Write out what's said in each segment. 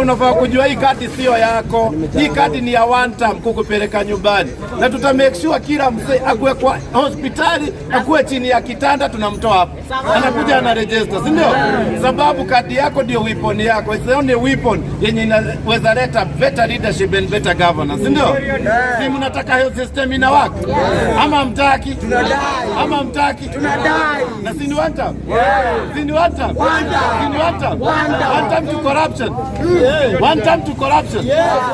Unafaa kujua hii kadi sio yako. Hii kadi ni ya one time kukupeleka nyumbani, na tuta make sure kila mzee akuwe kwa hospitali, akuwe chini ya kitanda, tunamtoa hapo, anakuja ana register, si ndio? Sababu kadi yako ndio weapon yako. It's the only weapon yenye inaweza leta better leadership and better governance, si ndio? Si mnataka health system ina work ama mtaki? Ama mtaki? Na si ni one time? Si ni one time? Si ni one time? One time to corruption. One time to corruption.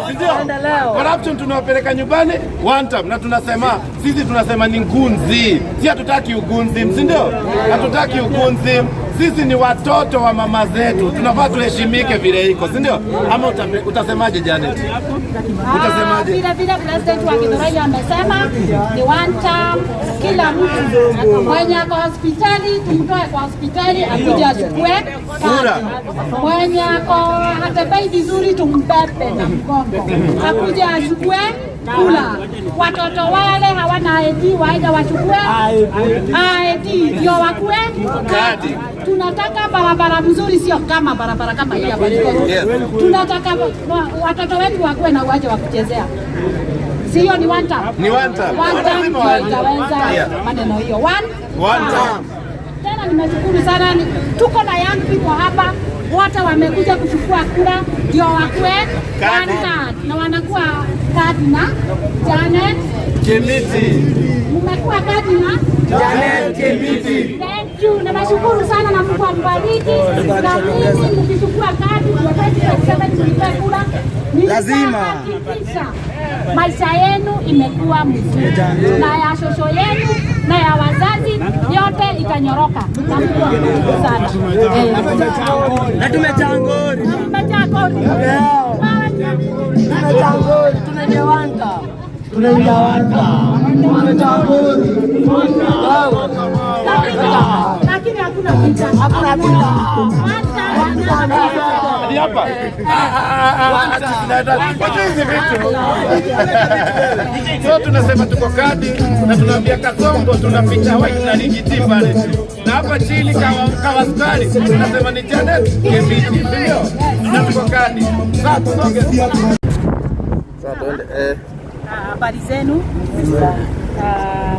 Si ndio? Corruption tunawapeleka nyumbani one time, na tunasema, sisi tunasema ni ngunzi. Si hatutaki ugunzi, si ndio? Hatutaki ugunzi. Sisi ni watoto wa mama zetu, tunafaa tuheshimike vile iko, si ndio? Ama utasemaje, Janet? Utasemaje? Vile vile president wa Githurai amesema ni one term, kila mtu mwenye ako hospitali tumtoe kwa hospitali akuje achukue Kura. Kadi. Mwenye ako hatembei vizuri tumbebe na mgongo akuje achukue kura. Watoto wale hawana ID waende wachukue ID ndio wakue Kadi. Tunataka barabara mzuri, sio kama barabara kama hii hapa Likoni. Tunataka watoto wetu wakuwe na uwanja wa kuchezea. Sio ni one term? Ni one term. One term Lazima ndio one term. itaweza maneno hiyo. One One term. Tena nimeshukuru sana, tuko na young people hapa wote wamekuja kuchukua kura ndio wakue Kadi. one card, na wanakuwa kadi na Janet. Kimiti. Mmekuwa kadi na Janet Kimiti. Thank you. Na nashukuru sana na Mungu ambariki. Na mimi mkichukua kadi kwa 2027 mlipe kura. Lazima. Nitahakikisha maisha yenu imekuwa mzuri na ya shosho yenu na ya wazazi yote itanyoroka. Na Mungu awabariki sana. Na tumechangori. Na mmejaa kodi. Tumechangori. Tunaingia wanta. Tunaingia wanta. Tumechangori. Lakini hakuna vita. Hakuna vita. Hadi hapa. Ah, ah, ah, ah, wacha hizi vitu. So tunasema tuko kadi na tunaambia Kasongo tunaficha white na Riggy G pale. Na hapa chini kawa sukari tunasema ni Janet Kimiti, ndio? Na tuko kadi. Sasa tusonge. Sasa tuende eh. Habari zenu.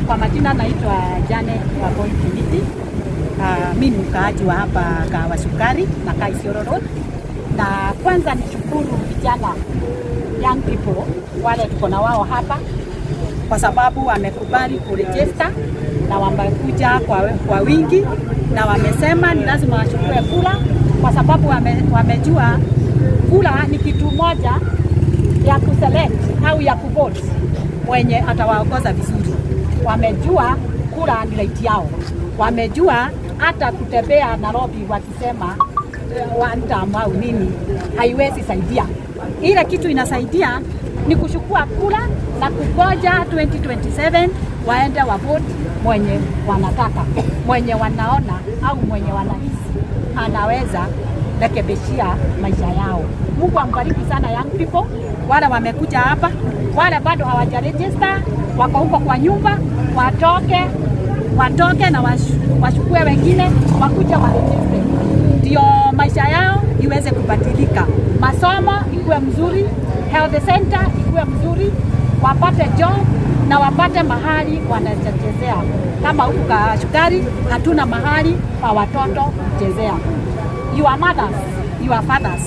Kwa majina naitwa Janet Wangoi Kimiti. Mi ni mkaaji wa hapa Kahawa Sukari na kaa Isiolo Road. Na kwanza nishukuru vijana, young people wale tuko na wao hapa kwa sababu wamekubali kuregister na wamekuja kwa wingi na wamesema ni lazima wachukue kura kwa sababu wamejua kura ni kitu moja ya kuselect au ya kuvote mwenye atawaongoza vizuri. Wamejua kura ni right yao, wamejua hata kutembea Nairobi wakisema one term au nini haiwezi saidia. Ile kitu inasaidia ni kuchukua kura na kungoja 2027 waende wa vote mwenye wanataka, mwenye wanaona au mwenye wanahisi anaweza rekebishia maisha yao. Mungu ambariki sana young people wale wamekuja hapa, wale bado hawajaregister wako huko kwa nyumba, watoke watoke na wachukue wengine wakuja waregister, ndio maisha yao iweze kubadilika, masomo ikuwe mzuri, health center ikuwe mzuri, wapate job na wapate mahali wanachezea. Kama huku Kasukari hatuna mahali pa watoto kuchezea. Your mothers, your fathers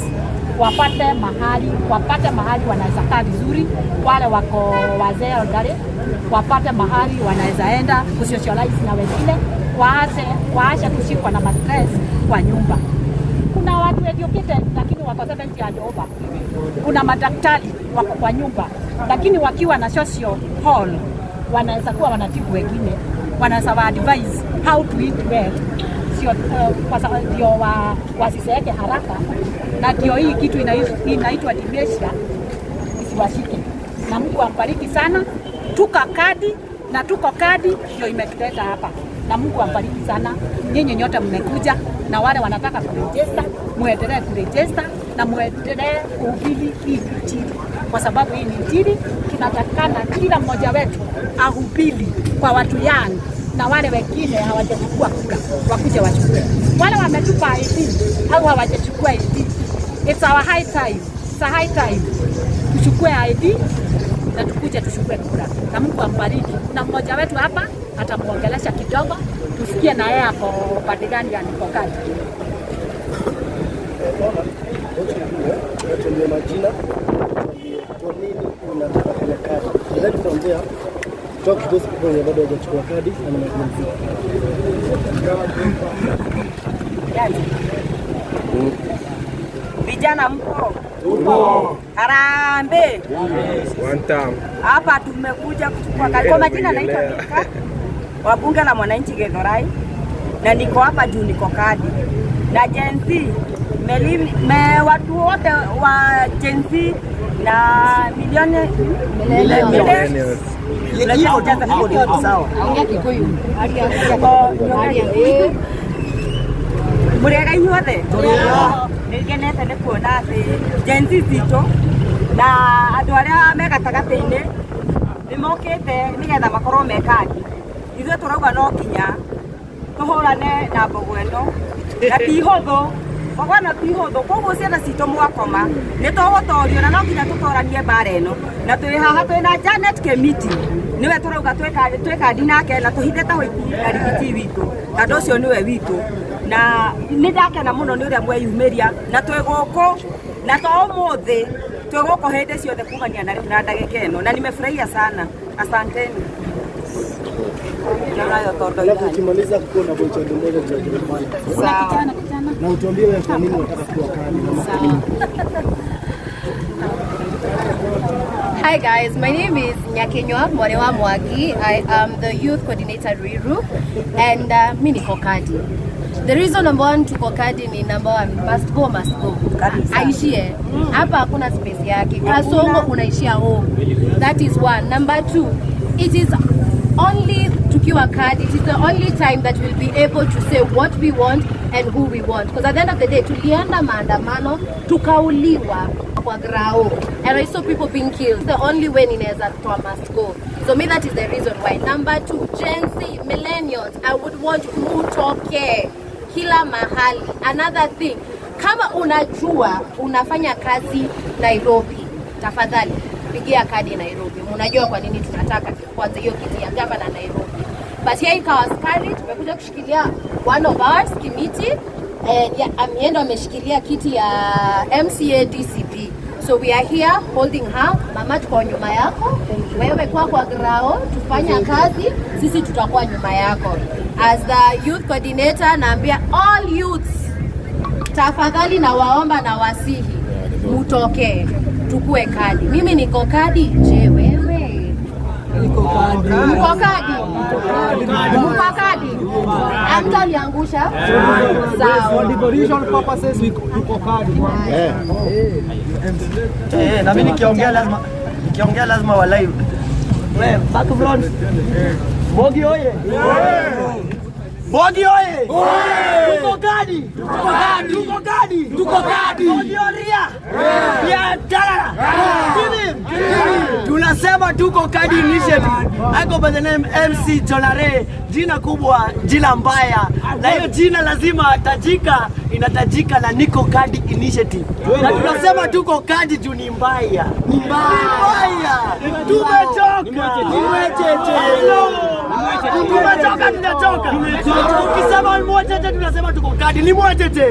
wapate mahali wanaweza kaa vizuri. Wale wako wazee, elderly, wapate mahali wanaweza enda kusocialize na wengine, waache kushikwa na mastress kwa nyumba. Kuna watu educated lakini wako 70 and over. Kuna madaktari wako kwa nyumba, lakini wakiwa na social hall wanaweza kuwa wanatibu wengine, wanaweza wa advise how to eat well, sio kwa sababu ndio wasizeeke haraka, na ndio hii kitu inaitwa dementia isiwashike. Na Mungu ambariki sana. Tuko kadi na tuko kadi ndio imetuleta hapa, na Mungu ambariki sana nyinyi nyote mmekuja, na wale wanataka kuregister muendelee kuregister na muendelee kuhubiri hii Injili, kwa sababu hii ni Injili. Tunatakana kila mmoja wetu ahubiri kwa watu young na wale wengine hawajachukua kura wakuje wachukue. Wale wametupa ID au hawajachukua ID It's our high time. It's a high time. Tuchukue ID na tukuje tuchukue kura. Na Mungu ambariki. Kuna mmoja wetu hapa atamuongelesha kidogo, tusikie na yeye ako pande gani ya Niko Kadi. Tuambie majina, tuambie kwa nini unataka kufanya kadi. Then from there, talk to those people wenye bado hawajachukua kadi na ni ma Gen Z. Yaani. Vijana mpo? Tupo. Harambee. One time. Hapa tumekuja kuchukua kadi. Kwa majina naitwa Milka wa Bunge la Mwananchi Githurai, na niko hapa juu niko kadi na Gen Z watu wote wa Gen Z na milioni Millennials. Iko sawa. Mũrĩega inyuothe? Nĩ ngenete nĩ kuona atĩ Gen Z citũ na andũ arĩa me gatagatĩ-inĩ nĩ mokĩte nĩgetha makorwo me kadi. Ithuĩ tũrauga no nginya tũhũrane na mbogo ĩno, na ti hũthũ, mbogo ĩno ti hũthũ. Koguo ciana citũ mwakoma nĩ tũgũtorio, na no nginya tũtoranie mbara ĩno, na twĩ haha twĩna Janet Kemiti, nĩwe tũrauga twĩ kandi nake, na tũhithe ta White na Riggy G witũ, tondũ ũcio nĩwe witũ. Na nĩ ndakena mũno nĩ ũrĩa mweyumĩria, na twĩ gũkũ na to ũmũthĩ, twĩ gũkũ hĩndĩ ciothe kumania na rĩu na ndagĩka ĩno, na nimefurahia sana, asanteni. Nayo tondo. Alafu ukimaliza kuwa na voice moja cha Jeremiah. Sawa. Kijana, kijana. Na utuambie wewe kwa nini unataka kuwa kadi na Sawa. Hi guys, my name is Nyakenywa Mwarewa Mwagi. I am the youth coordinator at Ruiru, and mi niko kadi. The reason number one tuko kadi ni number one, must go, must go. Kabisa. Aishie. Hapa hakuna space yake. Kasongo unaishia home. That is one. Number two, it is only tukiwa kadi, it is the only time that we'll be able to say what we want and who we want. Because at the end of the day, tulienda maandamano, tukauliwa kwa grao. And I saw people being killed. The only way ninaweza toa must go. So me, that is the reason why. Number two, Gen Z, millennials, I would want mutoke kila mahali. Another thing, kama unajua unafanya kazi Nairobi, tafadhali pigia kadi Nairobi. Unajua kwa nini tunataka kwanza hiyo kiti ya gavana Nairobi. But here in Kahawa Sukari tumekuja kushikilia one of ours, Kimiti, and yeah, amiendo ameshikilia kiti ya MCA DCP. So we are here holding her. Mama, tuko nyuma yako. Wewe kwa grao, tufanya kazi, sisi tutakuwa nyuma yako. As the youth coordinator, naambia all youths, tafadhali na waomba na wasihi mutoke tukue kadi. Mimi niko kadi, je wewe? Mko kadi? Mko kadi? Hamtaniangusha? Sawa. Devolution purposes tuko kadi. Eh, na mimi nikiongea lazima walai. We, back front. Bogi oye! Bogi oye! Tuko kadi! Tuko kadi! Tuko kadi! Tuko kadi! Bogi oria! Ya dalala! Tibi! Tunasema tuko kadi initiative. I go by the name MC Jolare, jina kubwa, jina mbaya. Na hiyo jina lazima tajika, inatajika na Niko Kadi Initiative. Na tunasema tuko kadi juu ni mbaya. Ni mbaya. Tumechoka. Tumechoka, tunachoka. Ukisema ni mwecheche tunasema tuko kadi. Ni mwecheche.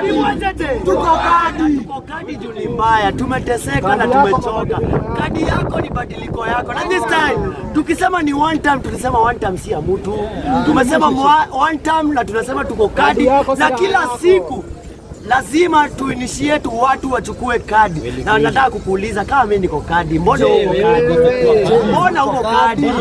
Ni mwecheche. Tuko kadi. Tuko kadi juu ni mbaya. Tumeteseka na tumechoka. Kadi yako ni badiliko yako. Na this time tukisema ni one time, tulisema one time si ya mtu. Tumesema one time na tunasema tuko kadi na kila siku lazima tuinitiate watu wachukue kadi. Na nataka kukuuliza, kama mimi niko kadi, mbona uko kadi? Mbona uko kadi?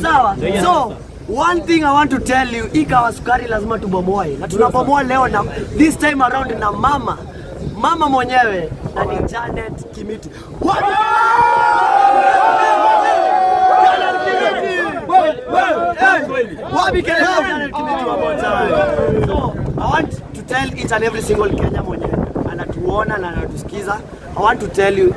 Sawa. So one thing I want to tell you, hii Kahawa Sukari lazima tubomoe, na tunabomoa leo na this time around na mama mwenyewe na ni Janet Kimiti. Janet Kimiti! Wapi kelele Janet Kimiti one more time? So, I want to tell each and every single Kenya mwenye anatuona na anatusikiza, I want to tell you,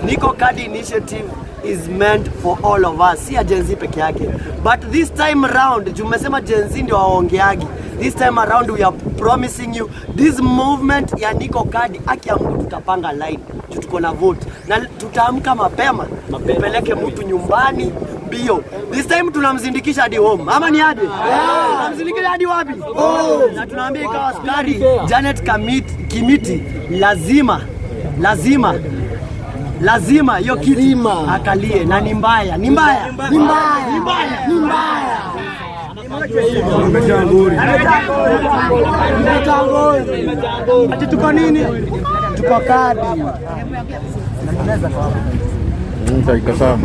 Niko Kadi Initiative is meant for all of us, si ya Gen Z peke yake. But this time round, juu mmesema Gen Z ndio waongeagi. This time around we are promising you this movement ya Niko Kadi, haki ya Mungu tutapanga line. Juu tuko na vote na tutaamka mapema tupeleke mtu nyumbani mbio. This time tunamzindikisha hadi home, ama ni aje? Tunamzindikisha hadi wapi? Na tunaambia Kahawa Sukari, Janet Kimiti lazima lazima lazima hiyo kiti akalie, na ni mbaya, ni mbaya, ni mbaya, ni mbaya, ni mbaya. Ati tuko nini? Tuko kadi. Iko sawa.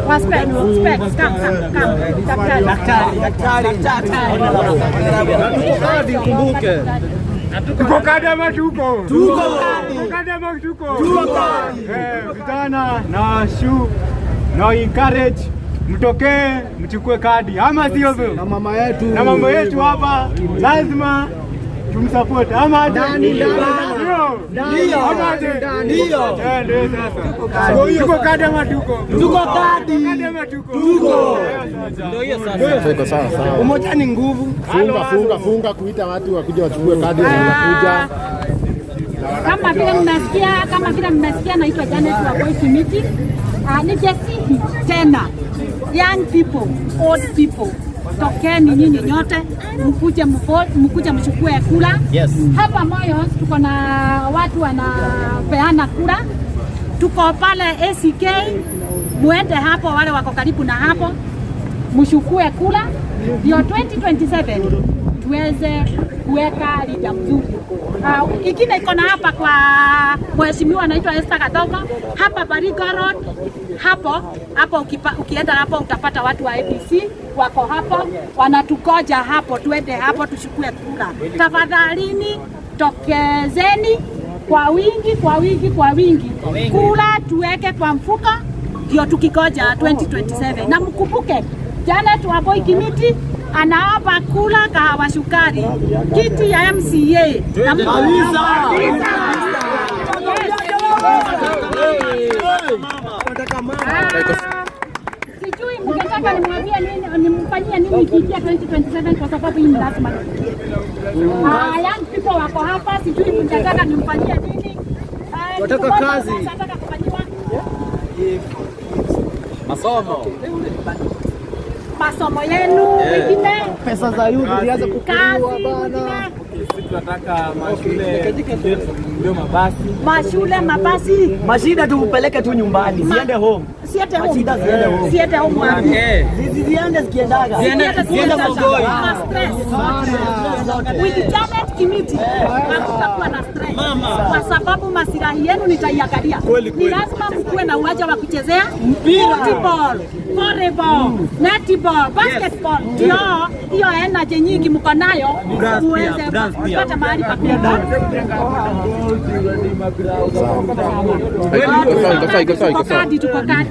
Respect, respect, come, come, come. Daktari. Daktari, daktari. Kumbuke. Tuko kadi ama tuko? Tuko kadi. Tuko kadi ama tuko? Tuko kadi. Vijana na shu na encourage mtokee mchukue kadi ama sio hivyo? Na mama yetu. Na mambo yetu hapa lazima tumsupport ama aje? Ndani, Ndio. Ndio. Ama aje? Ndio. Ndio sasa. Tuko kadi ama tuko? Tuko kadi. Kadi ama tuko? Tuko. Iko sawa sawa. Umoja ni nguvu. Funga funga funga kuita watu wakuja wachukue kadi wanakuja. Kama vile mmesikia, naitwa Janet Wangui Kimiti. Ningesihi tena young people, old people, tokeni nyinyi nyote mkuje mkuje mchukue kura. Yes. Hapa Moyo tuko na watu wanapeana kura, tuko pale ACK, muende hapo, wale wako karibu na hapo mchukue kura, ndio 2027 tuweze kuweka leader mzuri. Ingine iko na hapa kwa mheshimiwa anaitwa Esther Gathoma hapa Baringo Road hapo hapo, ukienda hapo utapata watu wa ABC wako hapo wanatugoja hapo, tuende hapo tuchukue kura. Tafadhalini tokezeni kwa wingi, kwa wingi, kwa wingi, kura tuweke kwa mfuko, ndio tukigoja 2027 na mkumbuke Janet Wangui Kimiti anaomba kura Kahawa Sukari, kiti ya MCA na Ah, sijui mngetaka nimwambie nini, nimfanyie nini ikiingia 2027 kwa sababu hii ni lazima nifikie. Ah, young people wako hapa, sijui mngetaka nimfanyie nini. Ah, Wataka mtu mmoja kazi. anataka kufanyiwa Masomo. masomo yenu, wengine Pesa za youth zianze kazi, kukuliwa bana. wengine Sisi tunataka mashule ndio mabasi. mashule, mabasi. Mashida tupeleke tu nyumbani, ziende home. Siete home. Mashida ziende home. Siete home wapi? Ziende zikiendaga. Ziende Sogoi. Na stress. With Janet Kimiti hakutakuwa na stress kwa sababu masilahi yenu nitaiangalia. Ni lazima mkuwe na uwanja wa kuchezea mpira, football, volleyball, netball, basketball. Ndio hiyo energy nyingi mko nayo muweze kupata mahali pa kuenda. Iko sawa, iko sawa, iko sawa. Tuko kadi, tuko kadi.